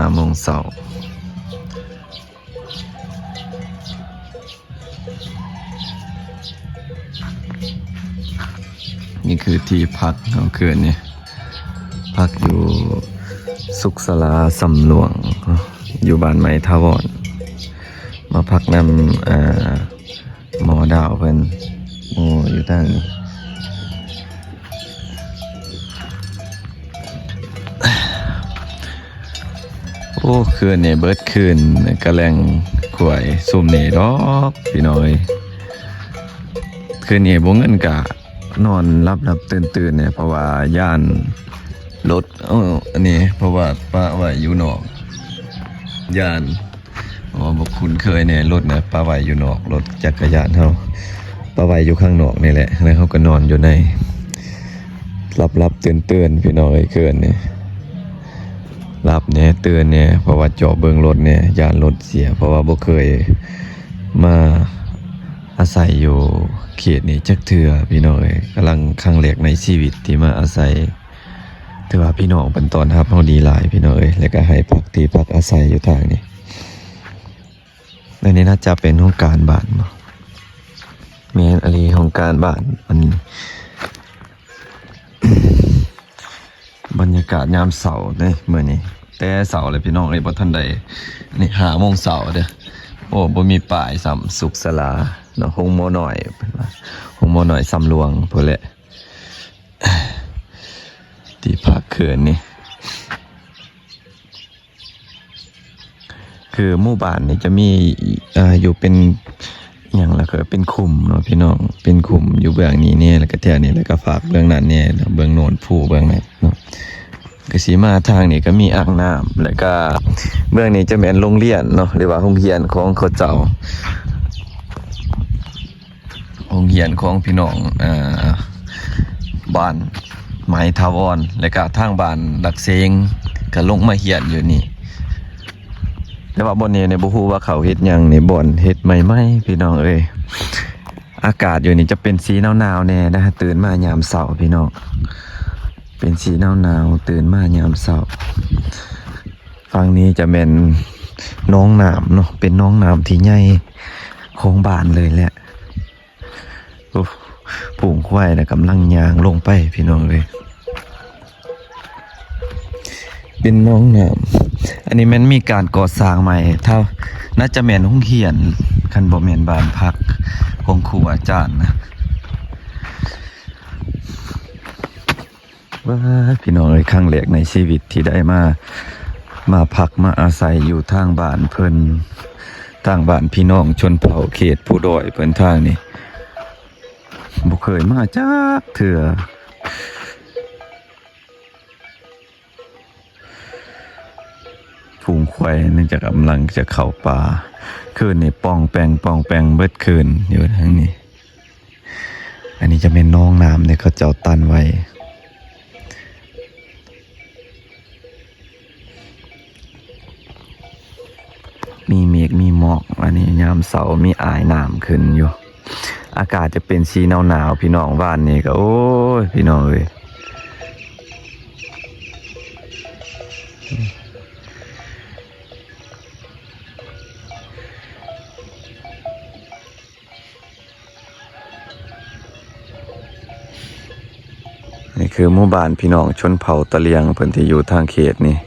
ຫ້າໂມງເຊົ້າ. ນີ້ຄືທີ່ພັກເຮົາຄືນນີ້ ພັກຢູ່ສຸກສາລາຊຳຫຼວງ ຢູ່ບ້ານໄມ້ຖາວອນ ມາພັກນຳ ເອີ ໝໍດາວເພິ່ນ ໝໍຢູ່ທາງນີ້. ໂອ້ ຄືນນີ້ເບິດຄືນກະແລ່ງຂວາຍຊຸມນີ້ດອກ ພີ່ນ້ອງເອີຍ. ຄືນນີ້ບໍ່ເງິນກະນອນຫຼັບໆຕື່ນໆແດ່ ເພາະວ່າຢ້ານລົດ ເອີ ອັນນີ້ ເພາະວ່າປະໄວ້ຢູ່ນອກ ຢ້ານ ເພາະວ່າບໍ່ຄຸ້ນເຄີຍແດ່ ລົດນະປະໄວ້ຢູ່ນອກ ລົດຈັກກະຍານເຮົາປະໄວ້ຢູ່ຂ້າງນອກນີ້ແຫຼະ ແລ້ວເຮົາກໍນອນຢູ່ໃນ ຫຼັບໆຕື່ນໆ ພີ່ນ້ອງເອີຍ ຄືນນີ້ ຫຼັບແດ່ ຕື່ນແດ່ ເພາະວ່າເຈາະເບິ່ງລົດແດ່ ຢ້ານລົດເສຍ ເພາະວ່າບໍ່ເຄີຍມາອາໄສຢູ່ເຂດນີ້ຈັກເທື່ອ ພີ່ນ້ອງເອີຍ ກຳລັງຄັ້ງແລກໃນຊີວິດທີ່ມາອາໄສ. ຖືວ່າພີ່ນ້ອງເພິ່ນຕ້ອນຮັບເຮົາດີຫຼາຍ ພີ່ນ້ອງເອີຍ ແລ້ວກໍໃຫ້ພັກທີ່ພັກອາໄສຢູ່ທາງນີ້. ອັນນີ້ໜ້າຈະເປັນຫ້ອງການບ້ານບໍ? ແມ່ນອີ່ຫຼີ ຫ້ອງການບ້ານ. ອັນ ບັນຍາກາດຍາມເຊົ້າເດ້ມື້ນີ້ ແຕ່ເຊົ້າເລີຍ ພີ່ນ້ອງເອີຍ ບໍ່ທັນໄດ້ ນີ້ ຫ້າໂມງເຊົ້າເດີ້. ໂອ້ ບໍ່ມີປ້າຍຊ້ຳ ສຸກສາລາເນາະ ໂຮງໝໍນ້ອຍ ເພິ່ນວ່າ ໂຮງໝໍນ້ອຍຊຳຫຼວງພຸ້ນແຫຼະ. ທີ່ພັກຄືນນີ້ ຄືໝູ່ບ້ານນີ້ຈະມີ ເອີ ຢູ່ເປັນຫຍັງລະ ເປັນຂຸມເນາະ ພີ່ນ້ອງ ເປັນຂຸມຢູ່ເບື້ອງນີ້ແດ່ ແລ້ວກະແຖວນີ້ ແລ້ວກະຟາກເບື້ອງນັ້ນແດ່ ເບື້ອງໂນ້ນພູເບື້ອງນັ້ນເນາະ. ກະຊິມາທາງນີ້ກະມີອ່າງນ້ຳ ແລ້ວກະເບື້ອງນີ້ຈະແມ່ນໂຮງຮຽນເນາະ ຫຼືວ່າໂຮງຮຽນຂອງເຂົາເຈົ້າ. ໂຮງຮຽນຂອງພີ່ນ້ອງ ເອີ ບ້ານໄມ້ຖາວອນ ແລ້ວກະທາງບ້ານຫຼັກເຊງ ກະລົງມາຮຽນຢູ່ນີ້. ແຕ່ວ່າບ່ອນນີ້ນີ້ບໍ່ຮູ້ວ່າເຂົາເຮັດຫຍັງນີ້ ບ່ອນເຮັດໃໝ່ໆ ພີ່ນ້ອງເອີຍ. ອາກາດຢູ່ນີ້ຈະເປັນສີໜາວໆແດ່ນະ ຕື່ນມາຍາມເຊົ້າ ພີ່ນ້ອງ ເປັນສີໜາວໆ ຕື່ນມາຍາມເຊົ້າ. ຝັ່ງນີ້ຈະແມ່ນໜອງນ້ຳເນາະ ເປັນໜອງນ້ຳທີ່ໃຫຍ່ຂອງບ້ານເລີຍແຫຼະ. ໂອ້ ຝູງຄວາຍນະກຳລັງຍ່າງລົງໄປ ພີ່ນ້ອງເອີຍ ເປັນໜອງນ້ຳ. ອັນນີ້ແມ່ນມີການກໍ່ສ້າງໃໝ່ ຖ້າ ໜ້າຈະແມ່ນໂຮງຮຽນ ຄັນບໍ່ແມ່ນບ້ານພັກຂອງຄູອາຈານນະ. ວ້າ ພີ່ນ້ອງເອີຍ ຄັ້ງແລກໃນຊີວິດທີ່ໄດ້ມາ ມາພັກມາອາໄສຢູ່ທາງບ້ານເພິ່ນ ທາງບ້ານພີ່ນ້ອງຊົນເຜົ່າເຂດພູດອຍເພິ່ນທາງນີ້ ບໍ່ເຄີຍມາຈັກເທື່ອ. ຝູງຄວາຍນີ້ຈະກຳລັງຈະເຂົ້າປ່າ ຄືນນີ້ປ່ອງແປງ ປ່ອງແປງເບິດຄືນຢູ່ທາງນີ້. ອັນນີ້ຈະແມ່ນໜອງນ້ຳທີ່ເຂົາເຈົ້າຕັນໄວ້ ມີເມກມີໝອກ. ອັນນີ້ຍາມເຊົ້າມີອາຍນ້ຳຂຶ້ນຢູ່ ອາກາດຈະເປັນສີໜາວໆ ພີ່ນ້ອງ. ວານນີ້ກໍ ໂອ້ຍ ພີ່ນ້ອງເອີຍ. ນີ້ຄືໝູ່ບ້ານພີ່ນ້ອງຊົນເຜົ່າຕະຫຼຽງ ເພິ່ນທີ່ຢູ່ທາງເຂດນີ້.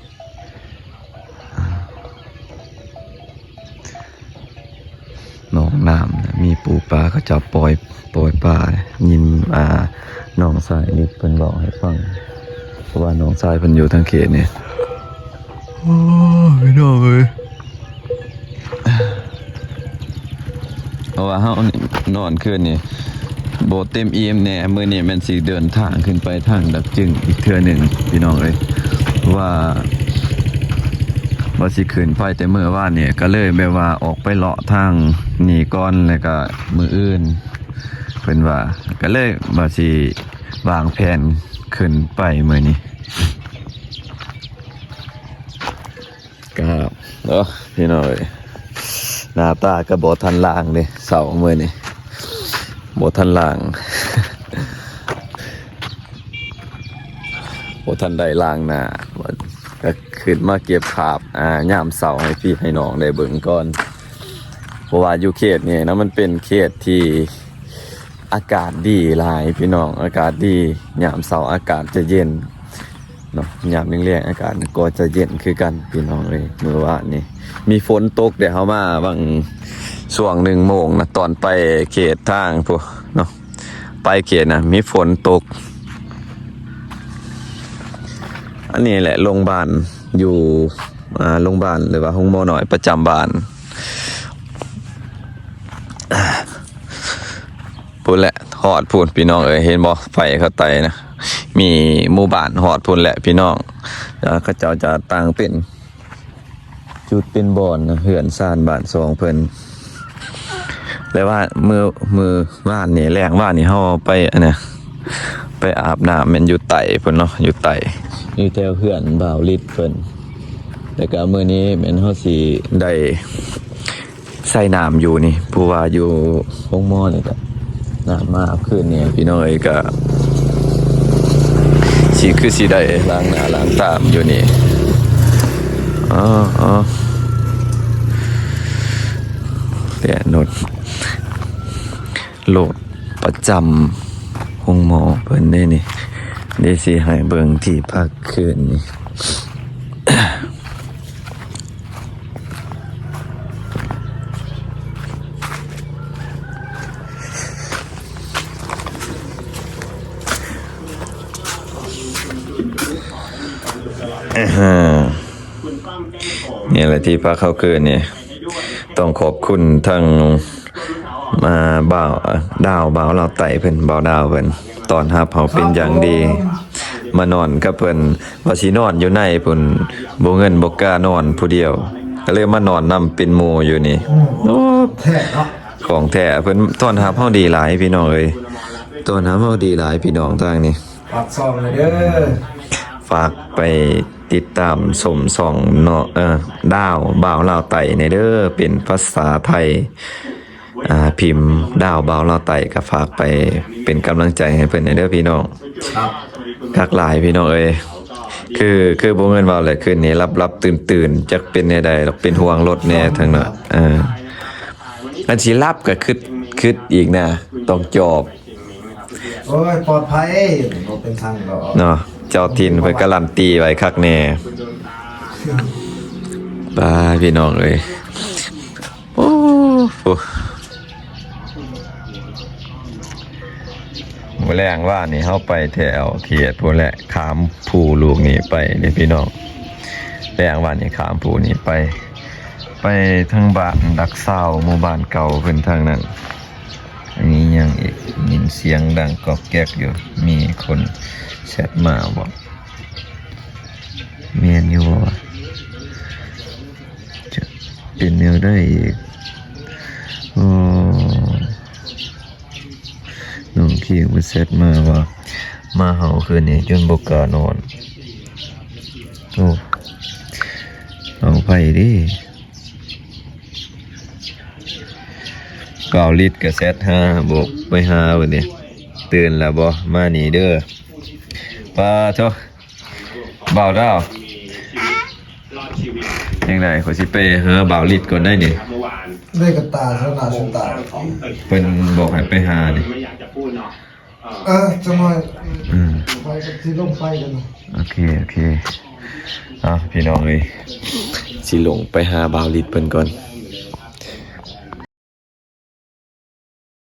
ໜອງນ້ຳ ມີປູປາ ເຂົາເຈົ້າປ່ອຍ ປ່ອຍປາ. ຍິນ ອ່າ ນ້ອງຊາຍເພິ່ນເວົ້າໃຫ້ຟັງ ເພາະວ່ານ້ອງຊາຍເພິ່ນຢູ່ທາງເຂດນີ້. ໂອ້ຍ ພີ່ນ້ອງເອີຍ ເພາະວ່າເຮົານີ້ນອນຄືນນີ້ບໍ່ເຕັມອີ່ມແດ່. ມື້ນີ້ແມ່ນຊິເດີນທາງຂຶ້ນໄປທາງດາກຈຶງອີກເທື່ອໜຶ່ງ ພີ່ນ້ອງເອີຍ. ວ່າ ວ່າຊິຂຶ້ນໄປແຕ່ມື້ວານນີ້ ກໍເລີຍແບບວ່າອອກໄປເລາະທາງນີ້ກ່ອນ ແລ້ວກໍມື້ອື່ນ ເພິ່ນວ່າ ກໍເລີຍວ່າຊິວາງແຜນຂຶ້ນໄປມື້ນີ້. ກໍ ໂອ້ ພີ່ນ້ອງເອີຍ ໜ້າຕາກໍບໍ່ທັນລ້າງເດ້ ເຊົ້າມື້ນີ້ບໍ່ທັນລ້າງ ບໍ່ທັນໄດ້ລ້າງໜ້າ. ກໍຂຶ້ນມາເກັບພາບ ອ່າ ຍາມເຊົ້າໃຫ້ພີ່ໃຫ້ນ້ອງໄດ້ເບິ່ງກ່ອນ ເພາະວ່າຢູ່ເຂດນີ້ນະ ມັນເປັນເຂດທີ່ອາກາດດີຫຼາຍພີ່ນ້ອງ ອາກາດດີ ຍາມເຊົ້າອາກາດຈະເຢັນເນາະ ຍາມແລງໆອາກາດກໍຈະເຢັນຄືກັນພີ່ນ້ອງເອີຍ. ມື້ວານນີ້ມີຝົນຕົກເດ້ ເຮົາມາຫວ່າງຊ່ວງໜຶ່ງໂມງນະ ຕອນໄປເຂດທາງພຸ້ນເນາະ ໄປເຂດນະ ມີຝົນຕົກ. ອັນນີ້ແຫຼະໂຮງບານຢູ່ ອ່າ ໂຮງບານ ຫຼືວ່າໂຮງໝໍນ້ອຍປະຈຳບ້ານ ພຸ້ນແຫຼະ ຮອດພຸ້ນພີ່ນ້ອງເອີຍ ເຫັນບໍ່ ໄຟເຂົາໄຕ່ນະ ມີໝູ່ບ້ານຮອດພຸ້ນແຫຼະພີ່ນ້ອງ. ເຂົາເຈົ້າຈະຕັ້ງເປັນ ຈຸດເປັນບ່ອນເຮືອນຊານບ້ານຊ່ອງເພິ່ນ ແລະວ່າມື້ ມື້ວານນີ້ ແລງວານນີ້ເຮົາໄປ ອັນນະ ໄປອາບນ້ຳແມ່ນຢູ່ໃຕ້ພຸ້ນເນາະ ຢູ່ໃຕ້ ຢູ່ແຖວເຮືອນບ່າວລິດເພິ່ນ ແລ້ວກໍມື້ນີ້ແມ່ນເຮົາຊິໄດ້ ໃສ່ນ້ຳຢູ່ນີ້ ເພາະວ່າຢູ່ໂຮງໝໍນີ້ກະນ້ຳມາຄືນນີ້ພີ່ນ້ອງເອີຍ ກະຊິຄືຊິໄດ້ລ້າງໜ້າລ້າງຕາຢູ່ນີ້. ອໍ ແຕ່ລົດ ລົດປະຈຳໂຮງໝໍເພິ່ນເດ້ນີ້ ເດຊິໃຫ້ເບິ່ງທີ່ພັກຄືນນີ້. ນີ້ແຫຼະທີ່ພັກເຮົາຄືນນີ້ ຕ້ອງຂອບຄຸນທັງ ອ່າ ບ່າວ ດາວ ບ່າວລາວໃຕ້ເພິ່ນ ບ່າວດາວເພິ່ນຕ້ອນຮັບເຮົາເປັນຢ່າງດີ ມານອນກັບເພິ່ນ ວ່າຊິນອນຢູ່ໃນພຸ້ນ ບໍ່ເງິນບໍ່ກ້ານອນຜູ້ດຽວ ກໍເລີຍມານອນນຳເປັນໝູ່ຢູ່ນີ້. ອືມ ໂອ້ ແທ້ເນາະ ຂອງແທ້ ເພິ່ນຕ້ອນຮັບເຮົາດີຫຼາຍພີ່ນ້ອງເອີຍ ຕ້ອນຮັບເຮົາດີຫຼາຍພີ່ນ້ອງທາງນີ້. ຝາກຊ່ອງແດ່ເດີ ຝາກໄປຕິດຕາມຊົມຊ່ອງເນາະ ເອີ ດາວ ບ່າວລາວໃຕ້ແດ່ເດີ ເປັນພາສາໄທ ອ່າ ພິມດາວບ່າວລາວໃຕ້ ກໍຝາກໄປເປັນກຳລັງໃຈໃຫ້ເພິ່ນແດ່ເດີພີ່ນ້ອງ. ຄັບ ຄັກຫຼາຍພີ່ນ້ອງເອີຍ ຄື ຄືບໍ່ແມ່ນເວົ້າແຫຼະ ຄືນນີ້ຫຼັບໆຕື່ນໆ ຈັກເປັນແນວໃດດອກ ເປັນຫ່ວງລົດແດ່ທັງນັ້ນ. ເອີ ອັນຊິຫຼັບກໍຄຶດ ຄຶດອີກນະ ຕ້ອງຈອບ. ໂອ້ຍ ປອດໄພ ບໍ່ເປັນຫຍັງດອກເນາະ ເຈົ້າຖິ່ນເພິ່ນກາລັນຕີໄວ້ຄັກແນ່. ປ້າ ພີ່ນ້ອງເອີຍ ໂອ້ໂຫ ມື້ແລງວານນີ້ເຮົາໄປແຖວເຂດພຸ້ນແຫຼະ ຂ້າມພູລູກນີ້ໄປເດ້ພີ່ນ້ອງ ແລງວານນີ້ຂ້າມພູນີ້ໄປ ໄປທາງບ້ານຫຼັກຊາວ ໝູ່ບ້ານເກົ່າເພິ່ນທາງນັ້ນ. ອັນນີ້ຫຍັງອີກ? ໄດ້ຍິນສຽງດັງກອກແກກຢູ່. ມີຄົນແຊັດມາບໍ? ແມ່ນຢູ່ບໍວະ? ຈະເປັນແນວໃດອີກ? ໂອ້ ນ້ອງຄີງເພິ່ນແຊັດມາວ່າ ມາເຮົາຄືນນີ້ຈົນບໍ່ກ້ານອນ. ໂອ້ ເອົາໄປເດ້. ບ່າວລິດກໍແຊັດຫາ ບອກໄປຫາເພິ່ນນີ້ ຕື່ນແລ້ວບໍ່? ມານີ້ເດີ. ປາໂທ ບ່າວດາວ ຈັ່ງໃດ ຂ້ອຍຊິໄປຫາບ່າວລິດກ່ອນໄດ໋ນີ້. ໄດ້ກັບຕາຊະນະ ຊະຕາ ເພິ່ນບອກໃຫ້ໄປຫານີ້. ເອີ ຈັກໜ່ອຍ ອືມ ຂ້ອຍກໍຊິລົງໄປກັນ. ໂອເຄ ໂອເຄ ເອົາ ພີ່ນ້ອງເອີຍ ຊິລົງໄປຫາບ່າວລິດເພິ່ນກ່ອນ.